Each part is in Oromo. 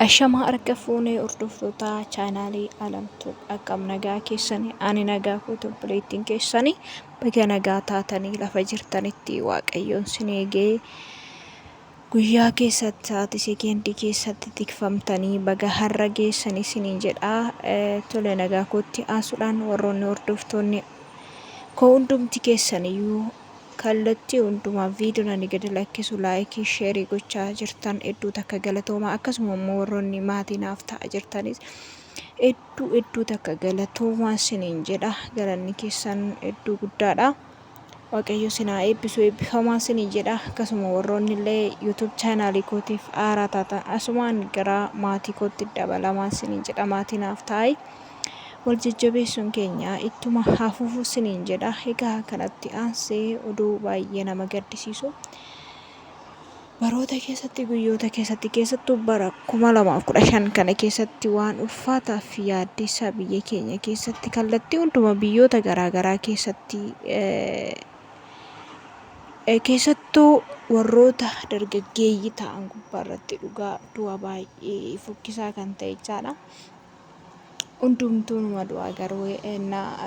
Ashamaa harka fuunee hordoftoota chaanaalii Alamtuu akkam nagaa keessanii ani nagaa kooti obboleettiin keessanii baga nagaa taatanii lafa jirtanitti waaqayyoon sin eegee guyyaa keessatti sa'aatii sekeendii keessatti tikfamtanii baga har'a geessanii siniin jedha tole nagaa kootti aansuudhaan warroonni hordoftoonni koo hundumti keessaniyyuu Kallattii hundumaa viidiyoon ani gadi lakkisu laayikii sheerii gochaa jirtan hedduu takka galatoomaa akkasuma immoo warroonni maatii naaf ta'a jirtanis hedduu hedduu takka galatoomaa isiniin jedha galanni keessan hedduu guddaadha. Waaqayyo isin haa eebbisu eebbifamaa isiniin jedha akkasuma warroonni illee YouTube chaanaalii kootiif haaraa taatan asumaan gara maatii kootti dabalamaa isiniin jedha maatii naaf ta'aa. Wal jajjabeessuun keenya ittuma haa fufu siniin jedha. Egaa kanatti aansee oduu baay'ee nama gaddisiisu baroota keessatti guyyoota keessatti keessattuu bara 2015 kana keessatti waan ulfaataa fi yaaddessaa biyya keenya keessatti kallattii hunduma biyyoota garaagaraa keessatti keessattuu warroota dargaggeeyyii ta'an gubbaarratti dhugaa du'a baay'ee fokkisaa kan ta'e jechaadha. Hundumtuu numa du'a garuu ennaa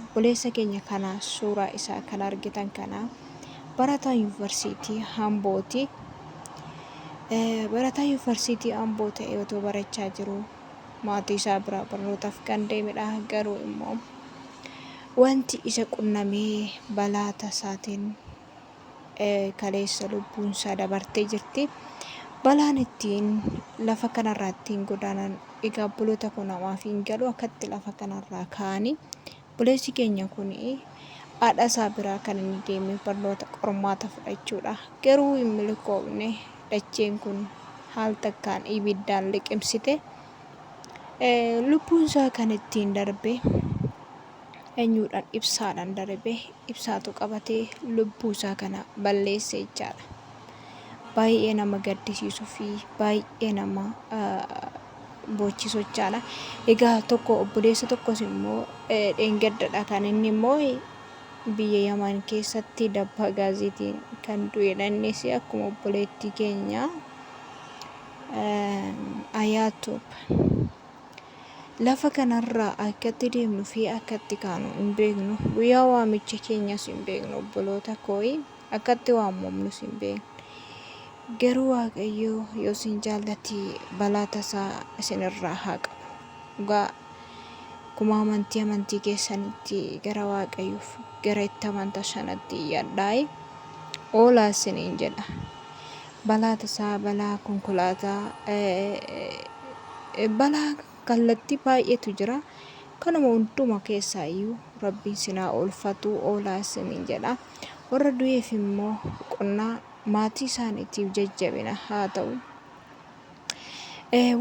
obboleessa keenya kana suuraa isaa kan argitan kana barataa yuunivarsiitii Ambooti. Barataa yuunivarsiitii Amboo ta'ee otoo barachaa jiruu maatii isaa biraa barnootaaf kan deemedha. Garuu immoo wanti isa qunnamee balaa tasaatiin kaleessa lubbuun isaa dabartee jirti. Balaan ittiin lafa kanarraa ittiin godaanan egaa obboloota koo namaaf hin galu akkatti lafa kanarraa ka'anii obboleessi keenya kun haadha isaa biraa kan inni deeme barnoota qormaata fudhachuudha. Garuu hin milkoofne dacheen kun haal takkaan ibiddaan liqimsite. Lubbuun isaa kan ittiin darbe eenyuudhaan ibsaadhaan darbe ibsaatu qabatee lubbuu isaa kana balleesse jechaadha. Baay'ee nama gaddisiisuu fi baay'ee nama boochisu jechaadha. Egaa tokko obboleessa tokkos immoo dheengaddadha kan inni immoo biyya Yaman keessatti dabbaa gaaziitiin kan du'edha. Innis akkuma obboleettii keenya Ayaatub. Lafa kanarraa akkatti deemnu fi akkatti kaanu hin beeknu. Guyyaa waamicha keenyas hin beeknu obboloota kooyi. Akkatti waamamnus hin beeknu. Garuu Waaqayyo yoo isin jaallate balaa tasaa isinirraa haa qabu. Dhugaa akkuma amantii amantii keessanitti gara Waaqayyoof gara itti amantan sanatti iyyadhaayi. Oolaa isiniin jedha. Balaa tasaa, balaa konkolaataa, balaa kallattii baay'eetu jira. Kanuma hunduma keessaa iyyuu Rabbiin sin haa oolfatu oolaa isiniin jedha. Warra du'eef immoo boqonnaa maatii isaaniitiif jajjabina haa ta'u.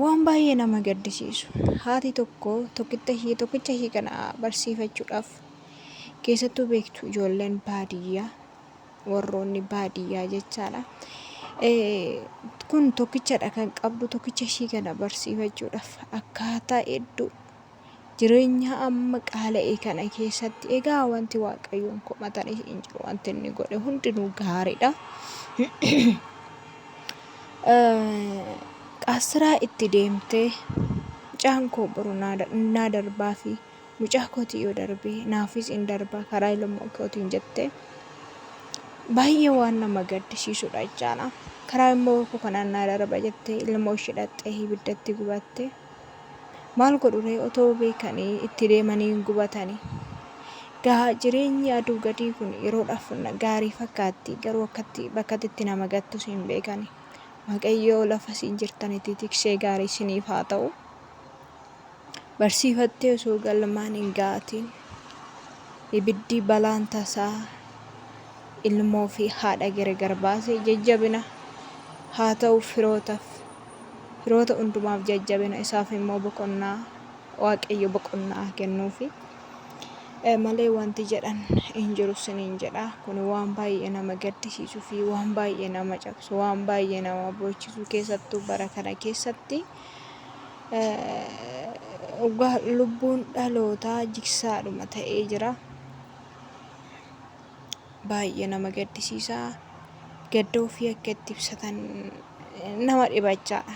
Waan baay'ee nama gaddisiisu haati tokko tokkicha ishee tokkicha ishee kana barsiifachuudhaaf keessattuu beektu ijoolleen baadiyyaa warroonni baadiyyaa jechaadha. Kun tokkichadha kan qabdu tokkicha ishii kana barsiifachuudhaaf akkaataa hedduu jireenya amma qaala'e kana keessatti egaa wanti waaqayyoon komatan hin jiru wanti inni godhe hundinuu gaariidha. Qaasiraa itti deemtee mucaan koo boru naa darbaa fi mucaa kootii yoo darbe naafis in darba karaa ilmoo kootiin jette baay'ee waan nama gaddisiisudha jechaadha. Karaa ilmoo koo kanaan naa darba jettee ilmoo ishee dhaqxee ibiddatti gubatte. Maal godhuree otoo beekanii itti deemanii hin gubatanii. Gaa jireenyi aduu gadii kun yeroodhaaf gaarii fakkaatti garuu akkatti bakkatti itti nama gattus hin beekani. Waaqayyoo lafa isin jirtanitti tiksee gaarii isiniif haa ta'u. Barsiifattee osoo galmaan hin ga'atiin ibiddi balaan tasaa ilmoo fi haadha gargar baase jajjabina haa ta'u firootaf firoota hundumaaf jajjabina isaaf immoo boqonnaa waaqayyo boqonnaa haa kennuufi malee wanti jedhan hin jiru siniin jedha kun waan baay'ee nama gaddisiisu fi waan baay'ee nama cabsu waan baay'ee nama boochisu keessattuu bara kana keessatti Dhugaa lubbuun dhalootaa jigsaadhuma ta'ee jira. Baay'ee nama gaddisiisa. Gadda ofii akka itti ibsatan nama dhiba jechaadha.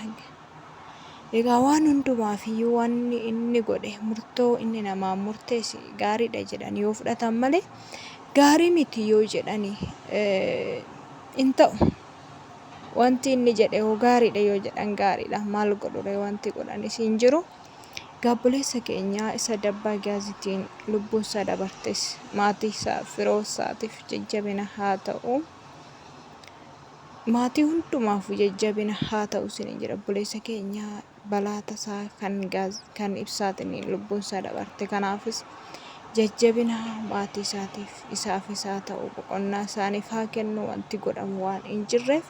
Egaa waan hundumaaf iyyuu wanni inni godhe murtoo inni namaan murteesse gaariidha jedhanii yoo fudhatan malee gaarii miti yoo jedhani hin ta'u. Wanti inni jedhe hoo gaariidha yoo jedhan gaariidha. Maal godhure wanti godhanis hin jiru. Egaa obboleessa keenya isa dabbaa gaazitiin lubbuun isaa dabartes maatii isaa firoo isaatiif jajjabina haa ta'u. Maatii hundumaafuu jajjabina haa ta'u isiniin jedha. Obboleessa keenya balaa tasaa kan gaaz kan ibsaatiin lubbuun isaa dabarte kanaafis jajjabina maatii isaatiif isaafis haa ta'u boqonnaa isaaniif haa kennu wanti godhamu waan hin jirreef.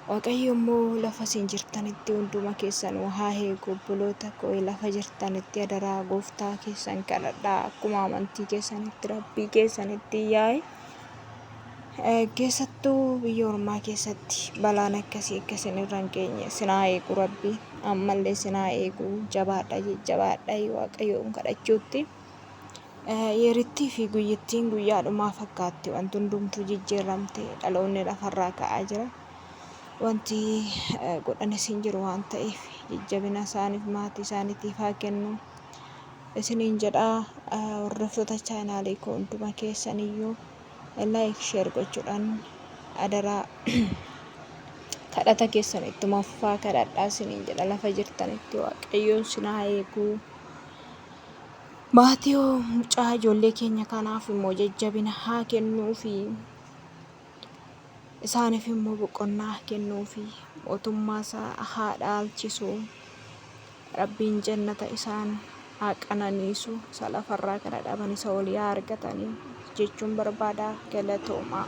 Waaqayyo immoo lafa isin jirtanitti hunduma keessanuu haa eegu obboloota koo lafa jirtanitti adaraa gooftaa keessan kadhadhaa akkuma amantii keessanitti rabbii keessanitti yaa'e. Keessattuu biyya ormaa keessatti balaan akkasii akka isin irra hin geenye isin haa eegu rabbi ammallee isin haa eegu jabaadha jajjabaadha waaqayyoon kadhachuutti. Yerittii fi guyyittiin guyyaa dhumaa fakkaatti wanti hundumtuu jijjiiramte dhaloonni lafarraa ka'aa jira. Wanti godhanis hin jiru waan ta'eef jajjabina isaaniif maatii isaaniitiif haa kennu. Isiniin jedha hordoftoota chaanaalii koo hunduma keessaniyyuu like share gochuudhaan adaraa kadhata keessan ittuma fufaa kadhadhaa isiniin jedha lafa jirtanitti waaqayyoon sin haa eegu. Maatii mucaa ijoollee keenya kanaaf immoo jajjabina haa kennuufi isaaniif immoo boqonnaa haa kennuufi mootummaa isaa haa dhaalchisu. Rabbiin jannata isaan haa qananiisu isa lafarraa kana dhaban isa olii haa argatanii jechuun barbaada galatoomaa.